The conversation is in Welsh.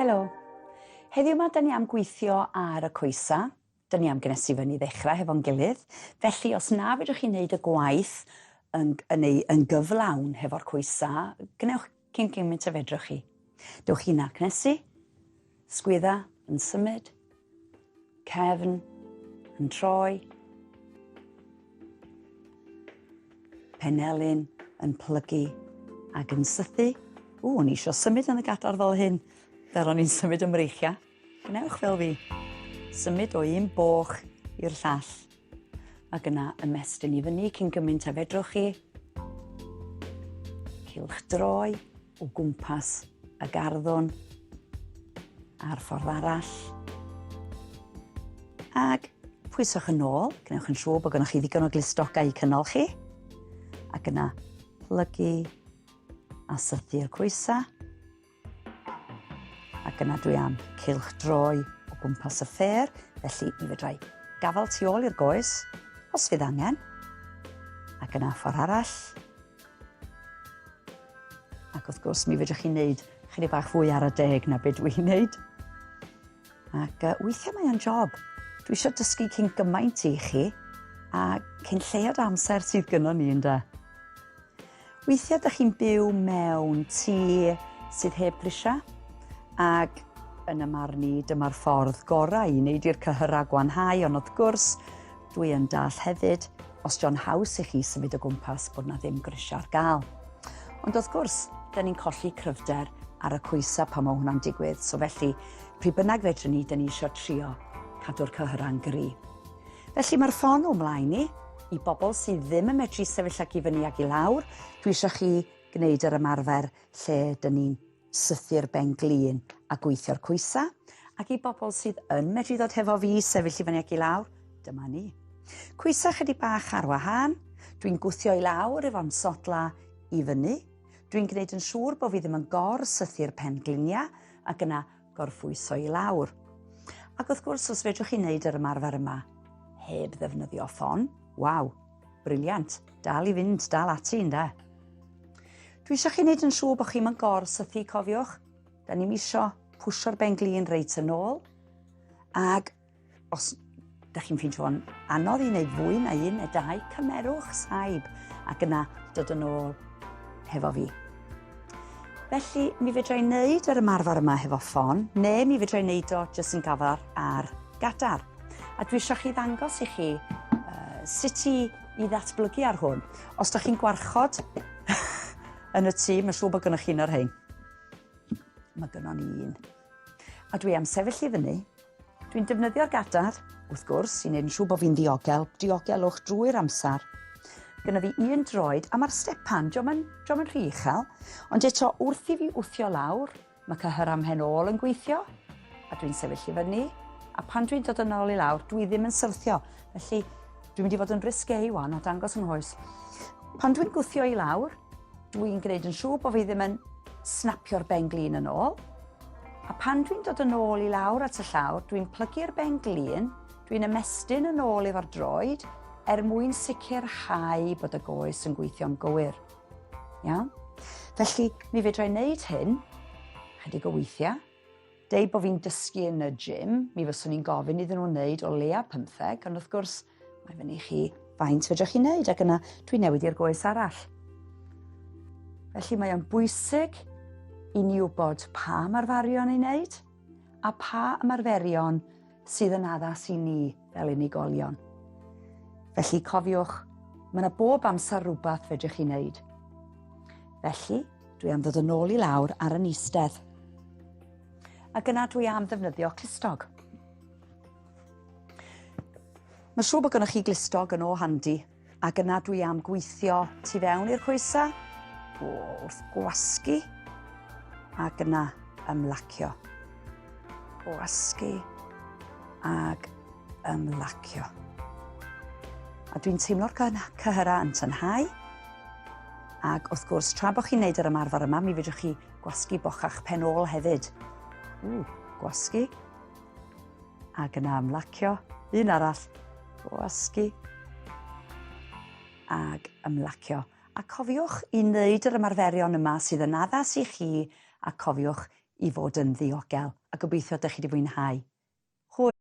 Helo. Heddiw 'ma 'dan ni am gweithio ar y coesa. 'Dan ni am gnesu fyny i ddechrau hefo'n gilydd. Felly os na fedrwch chi wneud y gwaith yn, yn ei, yn gyflawn hefo'r coesa, gwnewch cyn gymaint a fedrwch chi. Dewch chi na cnesu, sgwydda yn symud, cefn yn troi, penelin yn plygu ac yn sythu. Ww, o'n i eisiau symud yn y gadar fel hyn, fel o'n i'n symud ym mreichiau. Gwnewch fel fi. Symud o un boch i'r llall. Ac yna ymestyn i fyny cyn gymaint a fedrwch chi. Cylch droi o gwmpas y garddwn a'r ffordd arall. Ac pwyswch yn ôl, gwnewch yn siŵr bod gennych chi ddigon o glustogau i cynnal chi. Ac yna plygu a sythu'r coesau. Ac yna dwi am cylch droi o gwmpas y ffêr, felly mi fedrai gafael tu ôl i'r goes, os fydd angen. Ac yna ffordd arall. Ac wrth gwrs, mi fedrwch chi wneud chydig bach fwy ar y deg na beth dwi'n wneud. Ac uh, weithiau mae o'n job. Dwi eisiau dysgu cyn gymaint i chi, a cyn lleiad amser sydd gynnon ni ynde. Weithiau ydych chi'n byw mewn tŷ sydd heb grisiau, ac yn y marn i dyma'r ffordd gorau i wneud i'r cyhyrau gwanhau, ond wrth gwrs, dwi yn dall hefyd, os dio'n haws i chi symud o gwmpas bod na ddim grisiau ar gael. Ond wrth gwrs, da ni'n colli cryfder ar y coesau pan mae hwnna'n digwydd, so felly, pryd bynnag fedrwn ni, da ni eisiau trio cadw'r cyhyrau'n gry. Felly mae'r ffon o mlaen i, i bobl sydd ddim yn medru sefyll ac i fyny ac i lawr, dwi eisiau chi gwneud yr ymarfer lle dyn ni'n sythu'r ben-glin a gweithio'r coesau, ac i bobl sydd yn medru ddod hefo fi sefyll i fyny ac i lawr, dyma ni. Coesau chydig bach ar wahân, dwi'n gwthio i lawr efo'n sodla i fyny, dwi'n gwneud yn siŵr bod fi ddim yn gor-sythu'r pen-gliniau ac yna gorffwyso i lawr. Ac wrth gwrs, os fedrwch chi wneud yr ymarfer yma heb ddefnyddio ffon, waw, briliant, dal i fynd, dal ati, ynde? Dwi eisiau chi wneud yn siŵr bod chi'n mynd gor sythu, cofiwch. Da ni'n isio pwsio'r ben glin reit yn ôl. Ac os da chi'n ffeindio fo'n anodd i wneud fwy na un neu dau, cymerwch saib ac yna dod yn ôl hefo fi. Felly, mi fedra i wneud yr ymarfer yma hefo ffon, neu mi fedra i wneud o jyst yn gafael ar gadar. A dwi eisiau chi ddangos i chi uh, sut i, i ddatblygu ar hwn. Os da chi'n gwarchod yn y tŷ, mae'n siŵr bod gennych chi'n o'r rhain. Mae gynnon ni un. A dwi am sefyll i fyny. Dwi'n defnyddio'r gadair, wrth gwrs, i wneud yn siŵr bod fi'n ddiogel, diogelwch drwy'r amser. Gynna fi un droed, a mae'r stepan, dio'm yn, dio'm yn rhy uchel, ond eto wrth i fi wthio lawr, mae cyhyrau mhen ôl yn gweithio, a dwi'n sefyll i fyny, a pan dwi'n dod yn ôl i lawr, dwi ddim yn syrthio. Felly, dwi'n mynd i fod yn risqué wan a dangos yng nghoes. Pan dwi'n gwthio i lawr, Dwi'n gwneud yn siŵr bod fi ddim yn snapio'r ben glin yn ôl. A pan dwi'n dod yn ôl i lawr at y llawr, dwi'n plygu'r ben glin, dwi'n ymestyn yn ôl efo'r droed er mwyn sicrhau bod y goes yn gweithio'n gywir. Iawn? Felly, mi fedra i wneud hyn chydig o weithiau. Deud bod fi'n dysgu yn y gym, mi fyswn i'n gofyn iddyn nhw wneud o leia 15, ond wrth gwrs, mae fyny chi faint fedrwch chi wneud, ac yna dwi'n newid i'r goes arall. Felly mae o'n bwysig i ni wybod pa ymarferion i wneud a pa ymarferion sydd yn addas i ni fel unigolion. Felly cofiwch, mae yna bob amser rhywbeth fedrwch chi wneud. Felly, Dwi am ddod yn ôl i lawr ar yn eistedd. Ac yna dwi am ddefnyddio clustog. Mae'n siŵr bod gennych chi glustog yn o handi. Ac yna dwi am gweithio tu fewn i'r coesau, wrth gwasgu, ac yna ymlacio. Gwasgu ac ymlacio. A dwi'n teimlo'r cyhyrau yn tynhau. Ac wrth gwrs, tra bod chi'n neud yr ymarfer yma, mi fedrwch chi gwasgu bochach pen ôl hefyd. Ww, gwasgu. Ac yna ymlacio. Un arall. Gwasgu. Ac ymlacio. A cofiwch i wneud yr ymarferion yma sydd yn addas i chi a cofiwch i fod yn ddiogel, a gobeithio 'dych chi 'di fwynhau. Hwyl!